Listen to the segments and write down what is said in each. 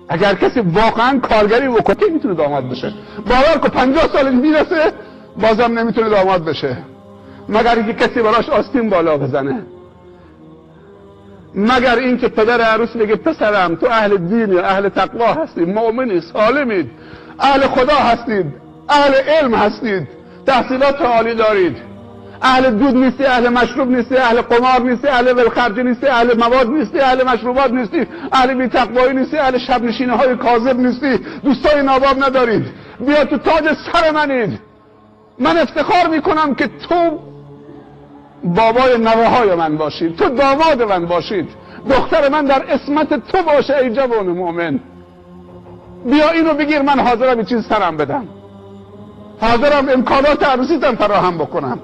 اگر کسی واقعا کارگری بکنه کی میتونه داماد بشه؟ باور کن 50 سالش میرسه بازم نمیتونه داماد بشه، مگر اینکه کسی براش آستین بالا بزنه، مگر اینکه پدر عروس بگه پسرم تو اهل دینی، اهل تقوا هستی، مؤمنی، سالمید، اهل خدا هستید، اهل علم هستید، تحصیلات عالی دارید، اهل دود نیستی، اهل مشروب نیستی، اهل قمار نیستی، اهل ولخرجی نیستی، اهل مواد نیستی، اهل مشروبات نیستی، اهل بی‌تقوایی نیستی، اهل شب نشینه های کاذب نیستی، دوستای ناباب ندارید، بیا تو تاج سر منید، من افتخار میکنم که تو بابای نوه های من باشید، تو داماد من باشید، دختر من در عصمت تو باشه ای جوان مؤمن، بیا اینو بگیر، من حاضرم این چیز سرم بدم، حاضرم امکانات عروسیتم فراهم بکنم.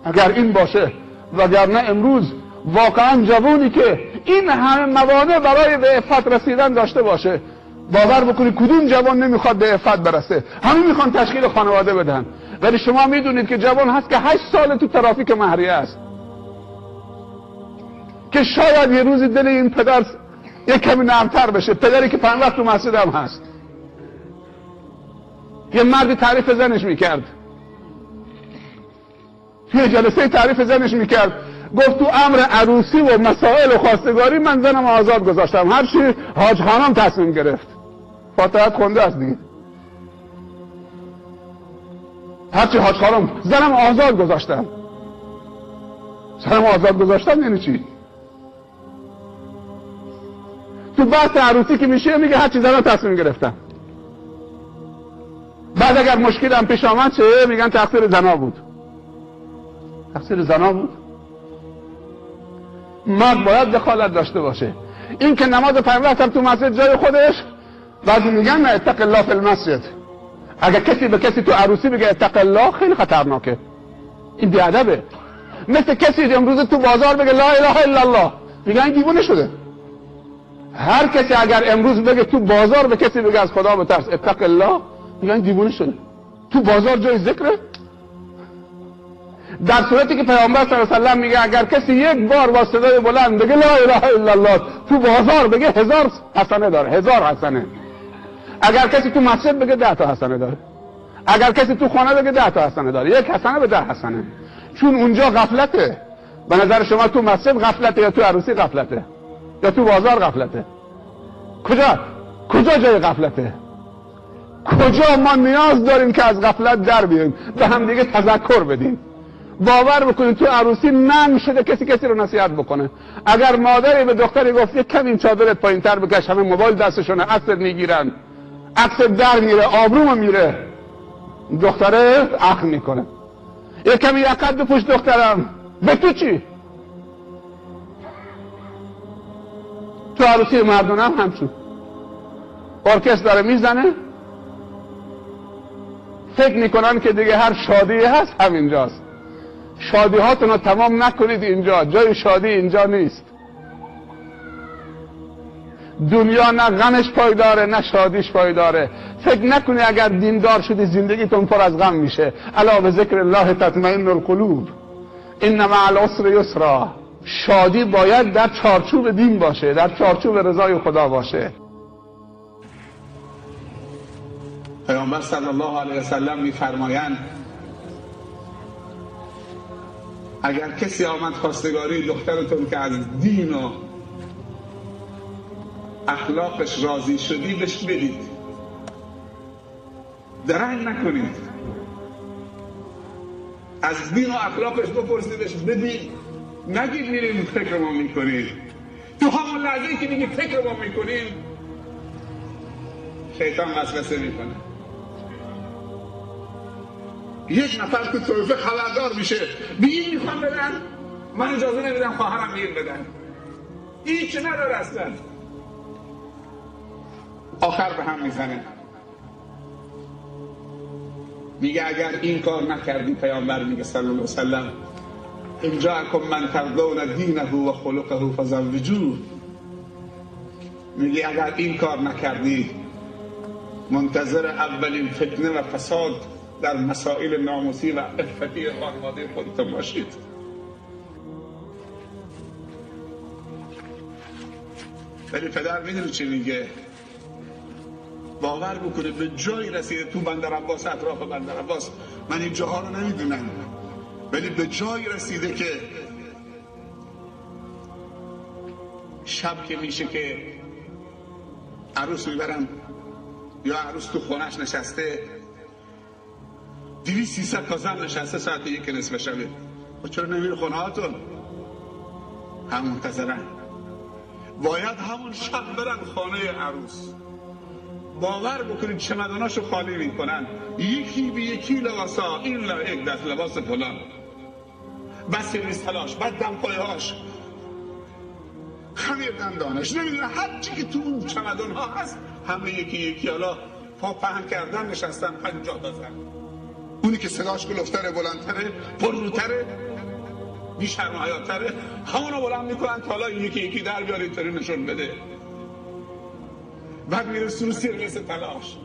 اگر این باشه، وگرنه امروز واقعا جوانی که این همه موانع برای به عفت رسیدن داشته باشه، باور بکنید کدوم جوان نمیخواد به عفت برسه؟ همه میخوان تشکیل خانواده بدن، ولی شما میدونید که جوان هست که 8 سال تو ترافیک مهریه است، که شاید یه روزی دل این پدر یک کمی نرمتر بشه، پدری که 5 وقت تو مسجد هم هست. یه مردی تعریف زنش میکرد توی جلسه، تعریف زنش میکرد، گفت تو امر عروسی و مسائل و خواستگاری من زنم آزاد گذاشتم، هرچی حاج خانم تصمیم گرفت. فاتحه خونده است دیگه. هرچی حاج خانم، زنم آزاد گذاشتم. زنم آزاد گذاشتم یعنی چی؟ تو بحث عروسی که میشه میگه هرچی زنم تصمیم گرفتم. بعد اگر مشکل هم پیش آمد چه؟ میگن تقصیر زنا بود. تقصیر زنا بود. مرد باید دخالت داشته باشه. این که نماز 5 وقت هم تو مسجد جای خودش، بعضی میگن نه اتق الله فی المسجد. اگر کسی به کسی تو عروسی بگه اتق الله خیلی خطرناکه، این بی‌ادبه. مثل کسی امروز تو بازار بگه لا اله الا الله، میگن این دیوونه شده. هر کسی اگر امروز بگه تو بازار به کسی بگه از خدا بترس اتق الله، میگن دیوونه شده. تو بازار جای ذکره؟ در صورتی که پیامبر صلی الله علیه و سلم میگه اگر کسی یک بار با صدای بلند بگه لا اله الا الله تو بازار بگه 1000 حسنه داره، 1000 حسنه. اگر کسی تو مسجد بگه 10 تا حسنه داره. اگر کسی تو خانه بگه 10 تا حسنه داره. یک حسنه به 10 حسنه. چون اونجا غفلته. به نظر شما تو مسجد غفلته یا تو عروسی غفلته یا تو بازار غفلته؟ کجا جای غفلته؟ کجا ما نیاز داریم که از غفلت در بیاییم، به هم دیگه تذکر بدیم؟ باور بکنید تو عروسی منع شده کسی کسی رو نصیحت بکنه. اگر مادری به دختری گفت یک کم این چادرت پایین‌تر بکش، همه موبایل دستشونه، عکس میگیرن، عکس در میره، آبروم میره، دختره اخم میکنه. یک کمی یقت بپوش دخترم، به تو چی؟ تو عروسی مردونه هم همچون ارکستر داره میزنه، فکر میکنن که دیگه هر شادی هست همینجاست. شادی هاتون رو تمام نکنید اینجا، جای شادی اینجا نیست. دنیا نه غمش پایداره نه شادیش پایداره. فکر نکنی اگر دیندار شدی زندگیتون پر از غم میشه. الا به ذکر الله تطمئن القلوب، ان مع العسر یسرا. شادی باید در چارچوب دین باشه، در چارچوب رضای خدا باشه. پیامبر صلی الله علیه و سلم میفرمایند اگر کسی آمد خواستگاری دخترتون که از دین و اخلاقش راضی شدی بهش بدید، درنگ نکنید، از دین و اخلاقش بپرسیدش بدید، نگید میریم فکر ما میکنید. تو همون لحظه‌ای که میگی فکر ما میکنیم شیطان وسوسه میکنه. یک نفر تو طرفه خبردار میشه، به این میخوان بدن، من اجازه نمیدم خواهرم به این بدن، هیچ نداره اصلا. آخر به هم میزنه، میگه اگر این کار نکردی، پیامبر میگه صلی الله علیه و سلم ان جاءکم من ترضون دینه و خلقه فزوجوه، میگه اگر این کار نکردی منتظر اولین فتنه و فساد در مسائل ناموسی و عفتی خانواده خودتون باشید. ولی پدر میدونی چی میگه؟ باور بکنه به جایی رسیده تو بندرعباس، اطراف بندرعباس، من این جاها رو نمیدونم، ولی به جایی رسیده که شب که میشه که عروس میبرم یا عروس تو خونش نشسته، 200-300 تا زن نشسته ساعت 1 نصف شبه. چرا نمیری خونه هاتون؟ هم منتظرن، باید همون شب برن خانه عروس. باور بکنید چمداناشو خالی میکنن، یکی به یکی لباسا، این یک دست لباس فلان، بعد سرویس تلاش، بعد دمپایهاش، خمیر دندانش، نمیدونه هر چی که تو اون چمدان ها هست همه یکی یکی حالا پا پهن کردن نشستن 50 تا زن. اونی که صداش گلفتره، بلندتره، پرروتره، بی‌شرم حیاتره، همونو بلند میکنن تا حالا یکی یکی در بیاره اینطوری نشون بده. بعد میره سر سرویس تلاش،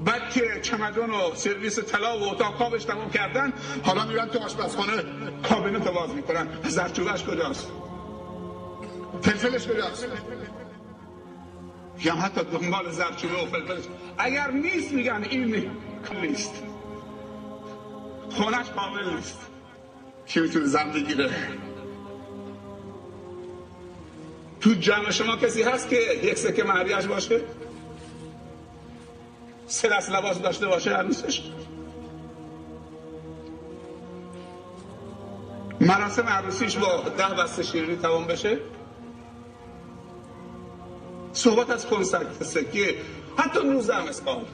بعد که چمدان و سرویس طلا و اتاق خوابش تمام کردن، حالا میرن تو آشپزخانه کابینت رو باز میکنن، زردچوبه‌اش کجاست، فلفلش کجاست، یا حتی دنبال زردچوبه و فلفلش اگر نیست میگن این نیست، خونش کامل نیست. کی میتونه زن بگیره؟ تو جمع شما کسی هست که یک سکه مهریه‌اش باشه، 3 دست لباس داشته باشه عروسش؟ مراسم عروسیش با 10 بسته شیرینی تمام بشه؟ صحبت از 500 سکه، حتی 19 مسقال.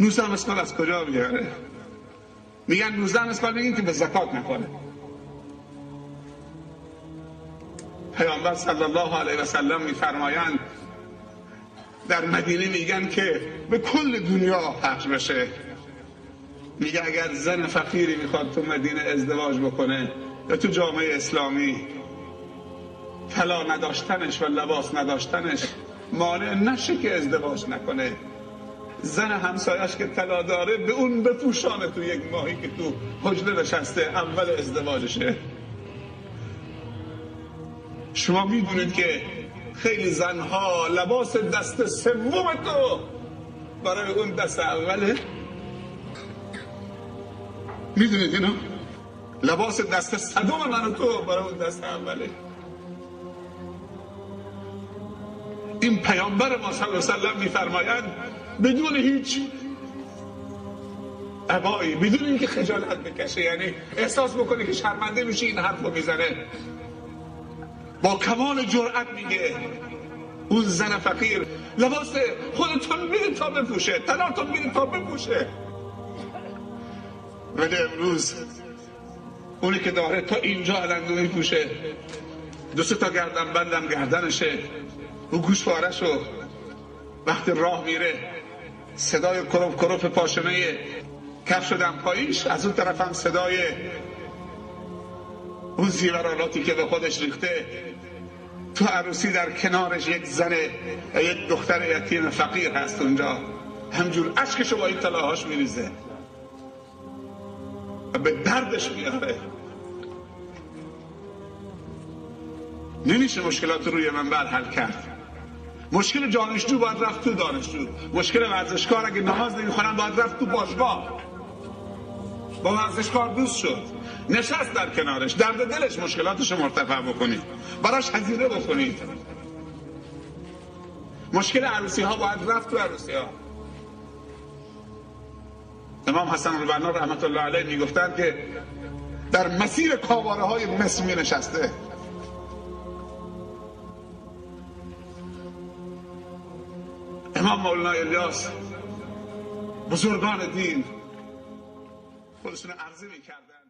19 مسقال از کجا میاره؟ میگن 19 مسقال میگن که به زکات نکنه. پیامبر صلی الله علیه و سلم میفرمایند در مدینه، میگن که به کل دنیا پخش بشه، میگه اگر زن فقیری میخواد تو مدینه ازدواج بکنه یا تو جامعه اسلامی، طلا نداشتنش و لباس نداشتنش مانع نشه که ازدواج نکنه. زن همسایش که طلا داره به اون بپوشانه تو یک ماهی که تو حجره نشسته اول ازدواجشه. شما میدونید که خیلی زنها لباس دست سوم تو برای اون دست اوله. میدونید اینو؟ لباس دست صدم من و تو برای اون دست اوله. این پیامبر ما صلی الله علیه و سلم میفرمایند بدون هیچ عبایی، بدون اینکه خجالت بکشه، یعنی احساس بکنه که شرمنده میشه این حرف رو میزنه، با کمال جرأت میگه اون زن فقیر لباس خودتون میده تا بپوشه، طلاتون میده تا بپوشه. ولی امروز اونی که داره تا اینجا علنگو میپوشه، 2-3 تا گردن بندم گردنشه و گوشوارشو، وقتی راه میره صدای کرف کرف پاشنه کف شدن پاییش، از اون طرف هم صدای اون زیورالاتی که به خودش ریخته. تو عروسی در کنارش یک زن، یک دختر یتیم فقیر هست اونجا، همجور اشکشو با این طلاهاش میریزه و به دردش میاره. نمیشه مشکلات روی منبر حل کرد. مشکل دانشجو باید رفت تو دانشجو، مشکل ورزشکار اگه نماز نمیخونن باید رفت تو باشگاه، با ورزشکار دوست شد، نشست در کنارش، درد دلش، مشکلاتش رو مرتفع بکنید، براش هزینه بکنید. مشکل عروسی ها باید رفت تو عروسی ها. امام حسن البنا رحمت الله علیه میگفتند که در مسیر کاواره های مصر می نشسته، امام مولانا الیاس، بزرگان دین خودشون عرضه میکردن.